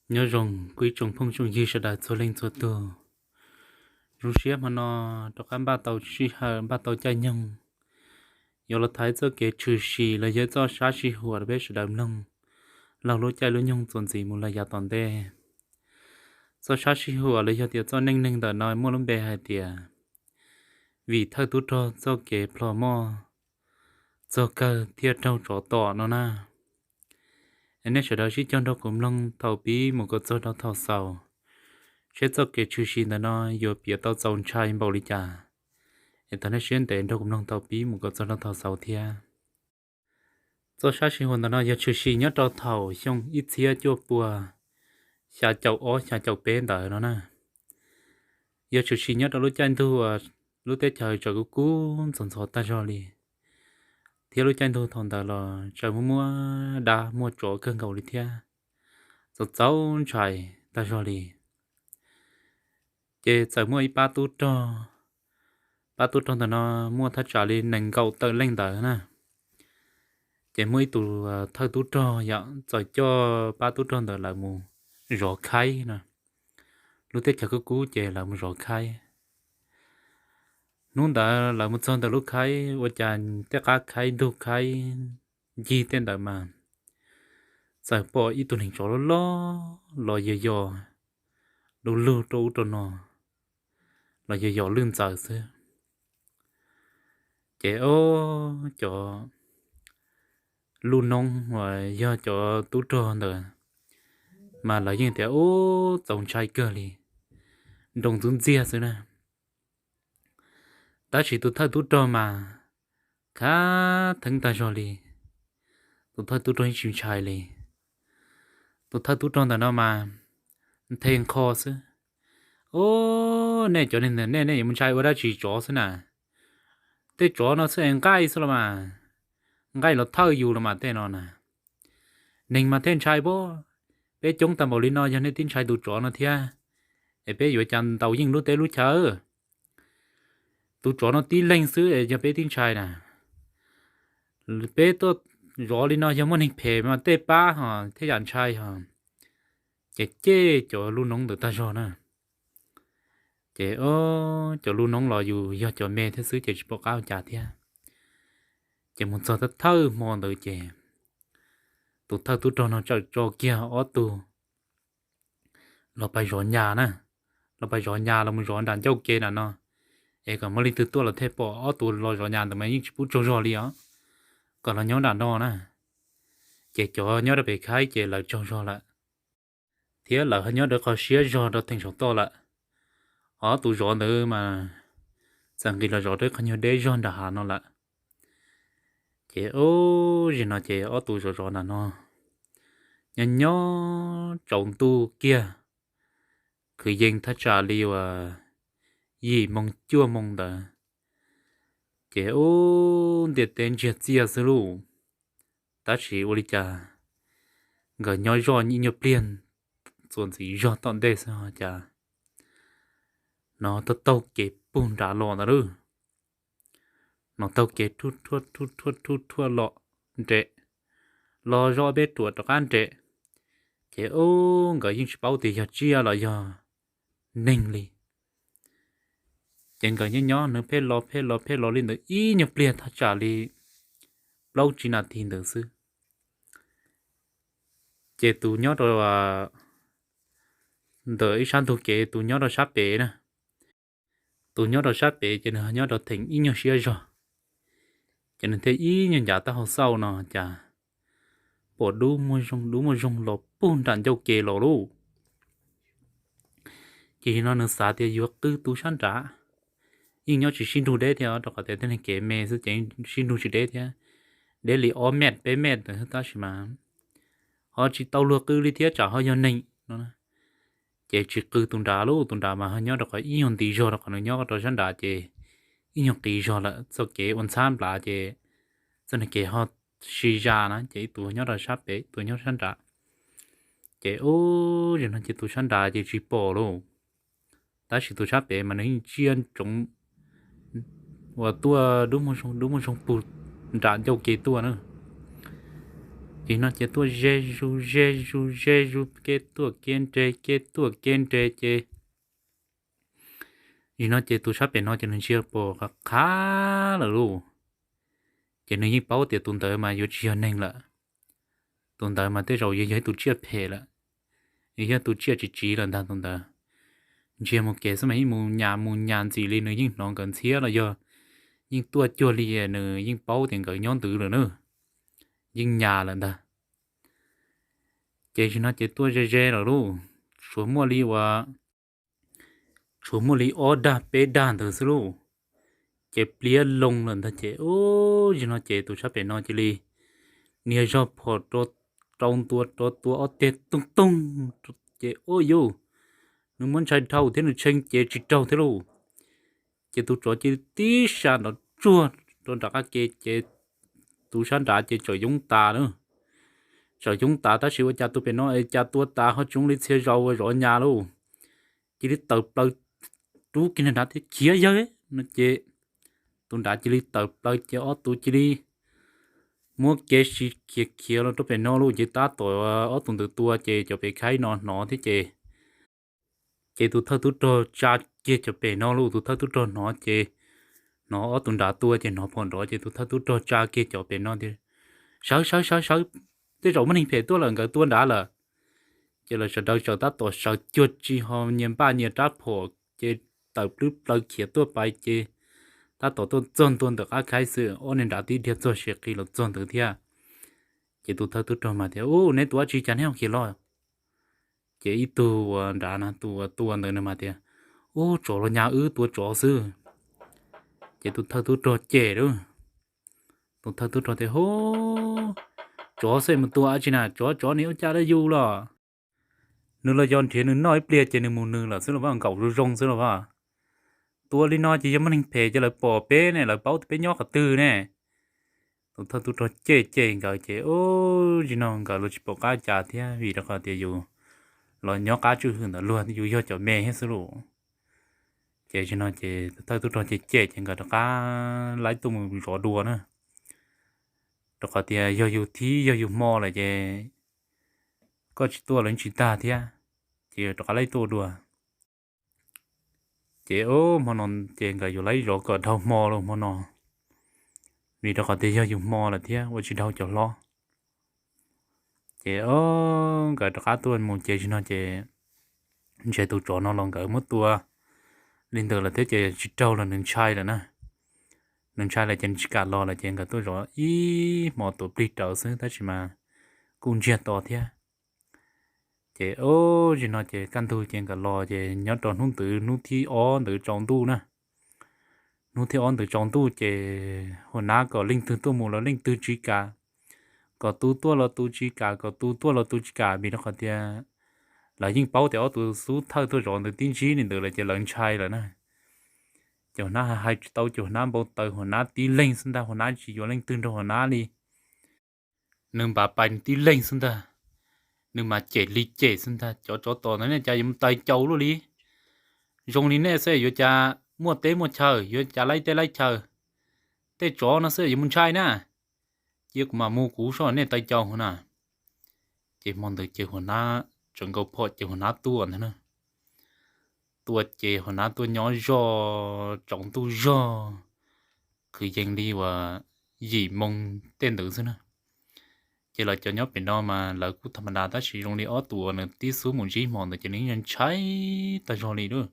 Nyob zoo kuv ib tsoom phooj tsoom ywg sawv daws txhua leej txhua tus. Zoo siab hmo no rov qab npaj tau sij hawm, npaj tau caij nyoog yuav los thaij txoj kev tshwm sim los yog txoj sab sij huam rau peb sawv daws mloog laug lub caij lub nyoog txuas ntxiv mus los yav tom ntej. Txoj sab sij huam los yog tias txoj neej neeg ntawm no muaj lub npe hais tias vim thawj tub rog txoj kev plho moj txog kawg thiaj raug tsov tom no na. Nej sawv daws sib cog nrog kuv mloog thaum pib mus kom txog rau thaum xaus, seb txoj kev tshwm sim ntawm no yuav piav tau txaus ntshai npaum li cas. Es thov nej siab ntev nrog kuv mloog thaum pib mus kom txog rau thaum xaus thiab. Txoj sab sij huam ntawm no yog tshwm sim nyob rau thaum xyoo ib txhiab cuaj pua xya caum ob xya caum peb ntawd no na. Yog tshwm sim nyob rau lub caij ntuj uas lub teb chaws tseem kub kub ntxhov ntxhov tag zog li, thiab lub caij ntuj thaum ntawd los tseem muaj muaj dab muaj tsov kawg nkaus li thiab, txaus txaus ntshai tag zog li. Ces txawm muaj ib pab tub rog, pab tub rog ntawm no muaj thaj tsam li nees nkaum tawm leej ntawd na. Ces muaj ib tus thawj tub rog yom, txawm coj pab tub rog ntawd lawv mus zov khaib no. Lub teb chaws kub kub ces lawv mus zov khaib. Hnub ntawd lawv mus txog ntawm lub khaib ua cas tej qab khaib ntug khaib ncig tej ntawd mas txawm pom ib tug neeg tsov loj loj los yos yos du lug rau ub rau no, los yos yos lwj ntxaws xwb. Ces ob cov lub noob uas yog cov tub rog ntawd mas lawv yeej tias ub txaus ntshai kawg li, nroo ntxub ntxiag xwb na. Tab sis tus thawj tub rog mas khav theeb tag zog li, tus thawj tub rog yeej tsis ntshai li. Tus thawj tub rog ntawm no mas nthe nqho xwb. Ub, nej cov neeg ntawm nej, nej yuav mus ntshai ua dab tsi tsov xwb na? Tej tsov no xwb es nqaij xwb los mas, nqaij los thawj yus los mas tej no na. Neeg mas thiaj ntshai pob. Peb coob tag npaum li no yog nej tib ntshai tus tsov no thiab es peb yuav cas ntaus yeej lub teb lub chaw. Tus tsov no tib leeg xwb es yog peb tib ntshai na. Peb tuaj zov li no yog muaj neeg phem mas tej pab ho thiaj yam ntshai ho. Ces cem cov lub noob ntawd tag zog na. Ces cov lub noob los yus yog cov me thiab xwb ces tsis pom qab ua cas thiab. Ces mus txog thawj thawj hmo ntawd ces tus thawj tub rog no txawm tso kiag ob tug los pais zov nyas na, los pais zov nyas los mus zov nram ncauj ke nram no, es kom muaj leej twg tuaj los thiaj pom. Ob tug los zov nyas ntawd mas yeej tsis pub tsaug zog li os, kom los nyob nram no na. Ces cov nyob rau pem khaib ces lawv tsaug zog lawm, thiab lawv ho nyob rau qhov siab zog rau theem saum toj lawm. Ob tug zov ntawd mas txawm nqis los zov rau qhov nyuag deb zog nram hav no lawm. Ces ub, zim no ces ob tug zov zov nram no, nyob nyob tsaus ntuj kiag, kwv yees thaj tsam li uas yim moo cuaj moo ntawd, ces ub, ntiaj teb ntsiag txiaj xwb lauj. Tab sis ua li cas nkawd nyob zoj ib nyuag pliag txuas ntxiv zog tom ntej xwb cas hnov taug taug kev puag nrad los ntawd lauj. Hnov taug kev rhuaj rhuaj rhuaj rhuaj rhuaj rhuaj los nres, los zoj peb ruam rov qab nres. Ces ub, nkawd yeej tsis paub tias yog tsiaj los yog neeg li. Ces nkawd nyob nyob nws pheej los pheej los pheej los li ntawd ib nyuag pliag thaj tsam li plaub tsib nas this ntawd xwb. Ces tus nyob rau ntawm ib sab ntug kev, tus nyob rau sab pem na, tus nyob rau sab pem ces nws nyob rau theem ib nyuag siab zog, ces nws thiaj ib nyuag ncav taub hau xauj no cas pom dub muag zoo dub muag zoo los puag nram ncauj ke los lauj. Ces no nws xav tias yuav qw tus sab nrad, yeej nyob tsis sib nrug deb thiab rau qhov tias tej neeg kev me xwb ces sib nrug tsis deb thiab, deb li ob mev peb mev ntawd tab sis mas ho tsis tau luag qw li thiab tsam ho yog neeg no. Ces tsis qw tus nrad lauj, tus nrad mas ho nyob rau qhov ib nyuag nti zog rau qhov nws nyob rau sab nrad ces ib nyuag qis zog lawm, txoj kev ua ntxhab nplav ces txoj niag kev ho si zas na, ces ib tus nyob rau sab pem ib tus nyob sab nrad. Ces ub, zim no ces tus sab nrad ces tsis pom lauj, tab sis tus sab pem mas nws yeej ntsia ntsoov uas tuaj dub muag zoo dub muag zoo puag nram ncauj ke tuaj na. Ces no ces tuaj ze zus ze zus ze zus, kev tuaj kev nres kev tuaj kev nres ces, zim no ces tus sab pem no ces nws ntsia pom qhov qhab lawm lauj. Ces nws yeej paub tias tus ntawd mas yuav tsis yog neeg lawm. Tus ntawd mas tej zaum yuav yog ib tus tsiaj phem lawm, yog tus tsiaj tsis tsiv lawm ntag tus ntawd. Ntsia mus kev xwb mas yeej mus nyas mus nyas ntxim li, nws yeej hnov nkawd ntxhiab los yog yeej tuaj cuag li, nws yeej paub tias nkawd nyob ntawd lawm na, yeej nyas lawm ntag. Ces zim no ces tuaj ze ze lawm lauj, tshuav muaj li ua tshuav muaj li ob dag peb dag ntawd xwb lauj. Ces pliab loo lawm ntag ces, zim no ces tus sab pem no cia li nias zog phom rau ntua rov tua ob teg toog toog, ces ua yuj, nws muab ntshai dhau thiab nws tshee ces tsis raug thiab lauj. Ces tus tsov cia li tib sa nrov tsuag rau nram qab ke ces tus sab nrad ces tsawm yoob tas lawm. Tsawm yoob tas tab sis ua cas tus pem no es cas tua tas ho tsis zoo li txhia zaus uas zov nyas lauj. Cia li tawm plaws rub kiag nram thiab khiav yawg no ces tus nrad cia li tawm plaws ces ob tug cia li muab kev sib khiav khiav los rau pem no lauj. Ces tab tom ob tug ntawd tua ces cov pem khaib no hnov thiab ces ces tus thawj tub rog tsa kiag cov pem no lauj. Tus thawj tub rog hnov ces hnov ob tug nrad tua ces hnov phom nrov ces tus thawj tub rog tsa kiag cov pem no tias, Sawv sawv sawv sawv, tej zaum muaj neeg phem tuaj lawm, nkawd tua nrad lawm. Ces lawv sawv daws txawm tab tom sawv cuag tsis ho nyias npaj nyias rab phom ces tawm plwb plaws khiav tuaj pais ces tab tom tuaj txog ntua ntawm qab khaib xwb, ob niag nrad tib dhia txog siav qis los txog ntawd thiab. Ces tus thawj tub rog mas tias, Ub, neb tua dab tsi cas neb ho khiav los? Ces ib tug uas nrad no, tus uas tua ntawd nws mas tias, Ub, tsov los nyas wb tua tsov xwb. Ces tus thawj tub rog cem lauj. Tus thawj tub rog tias, Hu, tsov xwb mus tua dab tsi na, tsov tsov nws ua cas dab yus los? Nws los yog nrhiav nws noj ib pliag ces nws mus nws lawm xwb los vaj, nkaum zoo zoo xwb los vaj. Tua li no ces yog muaj neeg phem ces lawv pom peb ne, lawv paub tias peb nyob qhov twg ne. Tus thawj tub rog cem cem nkawd ces, ub, zim no nkawd los tsis pom qab cas thiab vim rau qhov tias yus los nyob qab tswj hwm ntawd luag, yus yog cov me thiab xwb lauj. Ces zim no ces tus thawj tub rog cem cem ces nkawd rov qab laib tuaj mus zov dua na. Rau qhov tias yog yus thib yog yus hmo lawm ces koj tsis tuaj los tsis tag thiab, ces rov qab laib tuaj dua. Ces hmo no ces nkawd yuav laib zov kom dhau hmo lauj hmo no, vim rau qhov tias yog yus hmo lawm thiab ua tsis dhau cov hlob. Ces nkawd rov qab tuaj mus ces zim no ces ntshe tus tsov no los nkawd muab tua li ntawd lawm thiab ces tsis raug los nws ntshai lawm na. Nws ntshai lawm ces nws tsis kam los lawm ces nkawd tuaj zov ib hmo tuam plig rawv xwb tab sis mas kuj ntsiag to thiab. Ces zim no ces kaj ntug ces nkawd los ces nyob rau hnub ntawd hnub thib ob ntawd tsaus ntuj na. Hnub thib ob ntawd tsaus ntuj ces hua nab kom leej twg tuaj mus los leej twg tsis kam, kom tus tuaj los tus tsis kam, kom tus tuaj los tus tsis kam vim rau qhov tias lawv yeej paub tias ob tug xub thawj tuaj zov ntawd tib ntsib li ntawd lawm ces lawv ntshai lawm na. Ces hua nab hais tsis tau ces hua nab npau taws, hua nab tib leeg xwb ntag, hua nab tsis yuav leej twg nrog hua nab li. Nws npam pais nws tib leeg xwb ntag. Nws mas cem li cem xwb ntag, cov tsov tom ntawd nej cas yuav mus tais caus luaj li. Zoo li nej xwb yuav cas muaj teb muaj chaw, yuav cas laib teb laib chaw. Tej tsov no xwb yuav mus ntshai na. Cia kuv mam mus kuv soj nej tais caus na. Ces hmo ntawd ces hua nab tseem nkaus phom ces hua nab tuaj ntag na. Tuaj ces hua nab tuaj nyob zog tsaus ntuj zog, kwv yees li uas yim moo tej ntawd xwb na. Ces lawv cov nyob pem no mas lawv kuj tham ma das tab sis zoo li ob tug uas nws tib xub mus ntsib hmo ntawd ces nws yeej ntshai tag zog li lauj.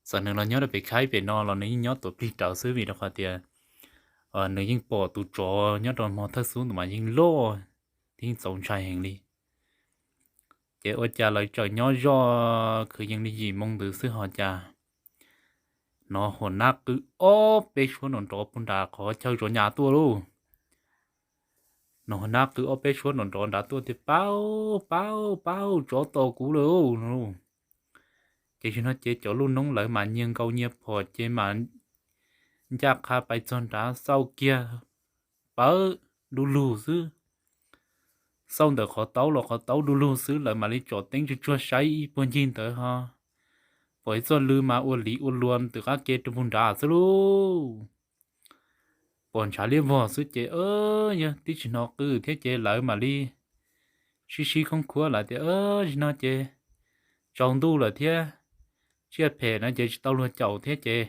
Txawm nws los nyob rau pem khaib pem no los nws yeej nyob tuam plig rawv xwb vim rau qhov tias nws yeej pom tus tsov nyob rau hmo thawj xub ntawd mas yeej loj thiab yeej txaus ntshai heev li. Ces ua cas lawv tseem nyob zoj kwv yees li yim moo ntawd xwb ho cas hnov hua nab qw ob peb suab nrov nrov puag nram qhov chaw zov nyas tuaj lauj. Hnov hua nab qw ob peb suab nrov nrov nrad tuaj tias, Paub, paub, paub, tsov tom kuv lawm no. Ces zim no ces cov lub noob lawv mas nyias nkaus nyias phom ces mas ncaj qha pais txog nrad xauj kiag pawv du lug xwb. Xauj ntawm qhov taub los qhov taub du lug xwb, lawv mam li tsom teeb tsuag tsuag saib ib puag ncig ntawd ho pom ib txoj lw mas ua liv ua luas ntawm qab ke rau puag nrad xwb lauj. pom ntshav liab vog xwb ces yog tib tsis hnov qw thiab ces lawv mam li sib sib khoob khuab lawm tias, Zaum no ces tsaus ntuj lawm thiab, tsiaj phem no ces tsis tau luag caum thiab ces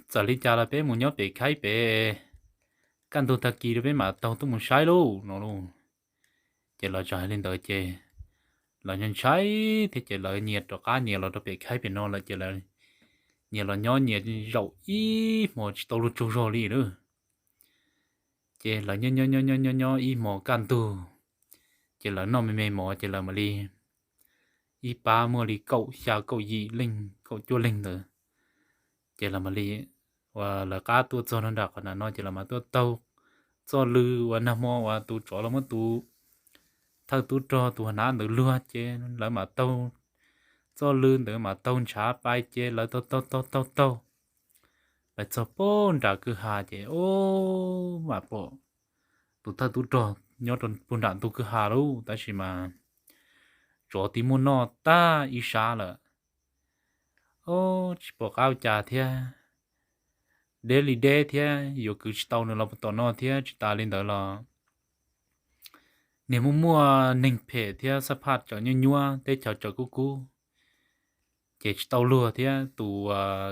txawm li cas los peb mus nyob pem khaib pem, kaj ntug tag kis rau peb mam taug tuaj mus saib lauj no lauj. Ces lawv txawm hais li ntawd ces lawv ntshai thiab ces lawv nyias rov qab nyias los rau pem khaib pem no lawm ces lawv nyias los nyob nyias zaum ib hmos tsis tau luag tsaug zog li lawm. Ces lawv nyob nyob nyob nyob nyob ib hmos kaj ntug, ces lawv noj me me mov ces lawv mam li, ib pab muaj li kaum xya kaum yim leej kaum cuaj leeg ntawd, ces lawv mam li uas lawv qab tuaj txog nram qhov nram no ces lawv mam tuaj taug txoj lw uas nag hmo uas tus tsov los muab tus thawj tub rog tus hnav ntawd luag ces lawv mam taug txoj lw ntawd mam taug ntshav pais ces lawv taug taug taug taug taug pais txog pem nram kwj ha ces ub, mam pom tus thawj tub rog nyob rau pem nram ntug kwj ha lauj, tab sis mas tsov twb muab noj tag ib sab lawm. Ub, tsis pom qab ua cas thiab, deb li deb thiab yuav kwv tsis tau nws los tom no thiab. Tsis tas li ntawd los niag muaj muaj neeg phem thiab xab phaj tsawm nyuaj nyuab, teb chaws tsawm kub kub, ces tsis tau luag thiab. Tus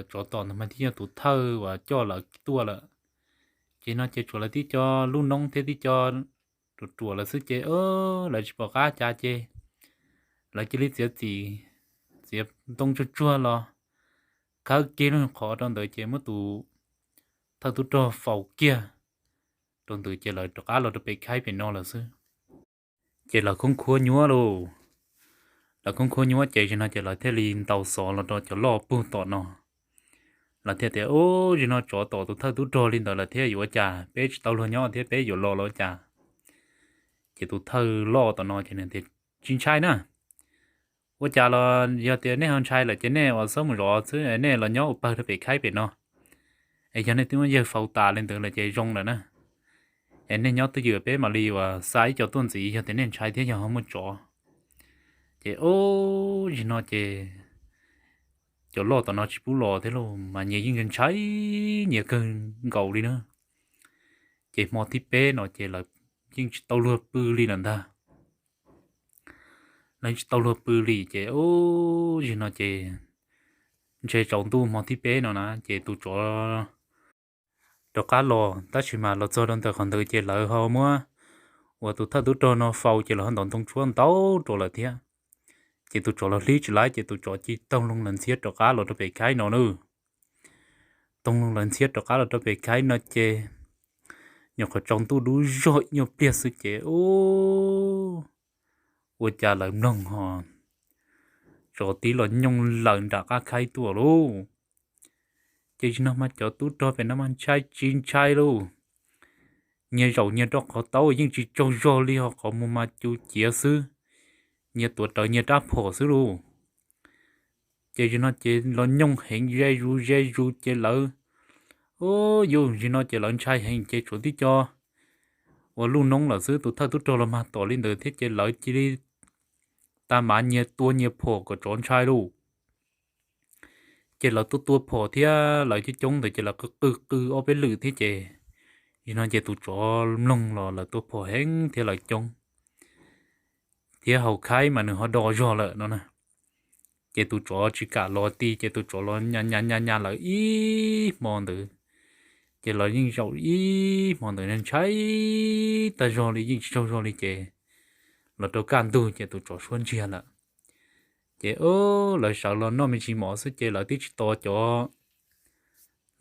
tsov tom ntawd mas thiaj yog tus thawj uas coj lawv tuaj lawm. Ces no ces tsuas lawv tib co lub noob thiab tib co ruam ruam lawm xwb ces lawv tsis pom qab cas ces lawv cia li txiav txim, txiav ntoo tsuag tsuag los khawb kiag lub qhov rau ntawd ces muab tus thawj tub rog faus kiag rau ntawd ces lawv rov qab los rau pem khaib pem no lawm xwb. Ces lawv khoob khuab nyuab lauj, lawv khoob khuab nyuab ces zaum no ces lawv thiaj li ntaus xov los rau cov loj pug tom no. Lawv thiaj tias, Ub, zaum no tsov tom tus thawj tub rog li ntawd lawm thiab yuav ua cas, peb tsis tau luag nyob thiab peb yuav los los ua cas? Ces tus thawj loj tom no ces nws tias, Tsis ntshai na, ua cas los yog tias nej ho ntshai lawm ces nej ua txhob mus zov xwb, nej los nyob ua pawg rau pem khaib pem no. Es yog nej twb muab yawg faus tas li ntawd lawm ces zoo lawm na. Es nej nyob twj ywm peb mam li uas xa ib co tuaj ntxiv yog tias nej ntshai thiab yog ho muaj tsov. Ces ub, zaum no ces cov loj tom no tsis pub los thiab lauj, mas nyias yeej ntshai nyias kawg nkaus li na. Ces hmo thib peb no ces lawv yeej tsis tau luag pw li lawm ntag. Lawv tsis tau luag pw li ces ub, zaum no ces ntshe tsaus ntuj hmo thib peb no na ces tus tsov rov qab los, tab sis mas los txog rau ntawm qhov ntawd ces lawv ho muab uas tus thawj tub rog no faus ces lawv ho ntaus ntoo tshuab ntau rau lawm thiab. Ces tus tsov los hlib tsis laib ces tus tsov cia li taug loo lawv ntxhiab rov qab los rau pem khaib no na. Taug loo lawv ntxhiab rov qab los rau pem khaib no ces nyuam qhuav tsaus ntuj dub zog ib nyuag pliag xwb ces ub, ua cas lawv mloog ho tsov tib los nyooj lawm nram qab khaib tuaj lauj. Ces zaum no mas cov tub rog pem no mas ntshai tsis ntshai lauj, nyias zaum nyias rau qhov taub yeej tsis tsaug zog li, ho qhov muag mas cu ciav xwb, nyias tuav rawv nyias rab phom xwb lauj. Ces zaum no ces los nyooj heev ze zus ze zus ces lawv, ub, yus zaum no ces lawv ntshai heev ces tshuav tib co uas luj noob lawm xwb, tus thawj tub rog los mag tom li ntawd thiab ces lawv cia li tag mam nyias tua nyias phom kom tsov ntshai lauj. Ces lawv tua tua phom thiab lawv coob coob ntawd ces lawv qw qw qw ob peb lwm thiab ces zaum no ces tus tsov mloog los lawv tua phom heev thiab lawv coob thiab haus khaib mas nws ho do zog lawm no na. Ces tus tsov tsis kam los ti ces tus tsov los nyas nyas nyas lawv ib hmo ntawd. Ces lawv yeej zaum ib hmo ntawd ntshai tag zog li yeej tsis tsaug zog li ces los rau kaj ntug ces tus tsov suab ntsiag lawm. Ces lawv sawv los noj me ntsis mov xwb ces lawv twb tsis tos cov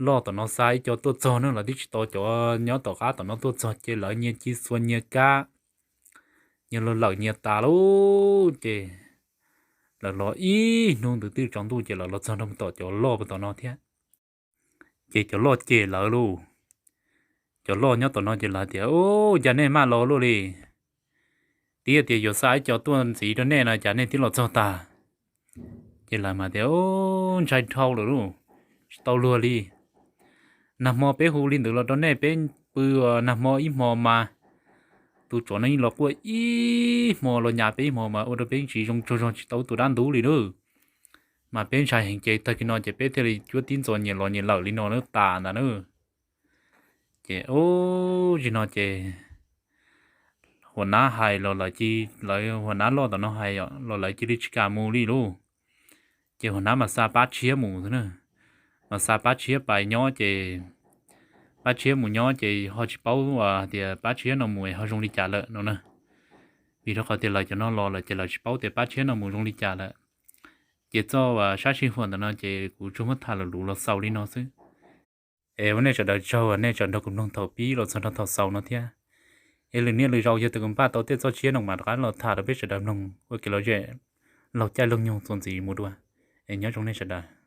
loj tom no xa ib co tuaj txog na, lawv twb tsis tos cov nyob tom qab tom no tuaj txog ces lawv nyias cia li xuas nyias kab, nyias los lawm nyias tas lauj. Ces lawv los ib hnub ntawd twb tsaus ntuj ces lawv los txog rau tom cov loj tom no thiab. Ces cov loj cem lawv lauj. Cov loj nyob tom no ces lawv tias, Ub, cas nej maj los luaj li? Twb tias yuav xa ib co tuaj ntxiv rau nej no cas nej twb los txog tag? Ces lawv mas tias, Ub, ntshai dhau lawm lauj, tsis tau luag li. Nag hmo peb hu li ntawd los rau nej, peb pw nag hmo ib hmo mas tus tsov no yeej los quaj ib hmo los nyas peb ib hmo mas ua rau peb tsis zoo tsaug zog tsis tau tus dab ntub li na. Mas peb ntshai heev ces tag kis no ces peb thiaj li cuab tib ntxos nyias los nyias lawm li no na tas ntag na. Ces ub, zim no ces huam nab hais los lawv, lawv huam nab loj tom no hais los lawv cia li tsis kam mus li lauj. Ces huam nab mas xa pab tshiab mus xwb na, mas xa pab tshiab pais nyob ces pab tshiab mus nyob ces ho tsis paub tias pab tshiab no mus ho zoo li cas lawm no na. Vim rau qhov tias lawv cov no los lawm ces lawv tsis paub tias pab tshiab no mus zoo li cas lawm. Ces txoj sab sij huam ntawm no ces kuv tsuas muab tham lus luv los xaus li no xwb. Es ua nej sawv daws tsaug uas nej tseem nrog kuv mloog thaum pib los txog rau thaum xaus no thiab. Es lwm niaj lwm zaus yog tias kuv npaj tau tej txoj tshiab no mas rov qab los tham rau peb sawv daws mloog ua kev lom zem laug caij laug nyoog txuas ntxiv mus dua. Es nyob zoo nej sawv daws.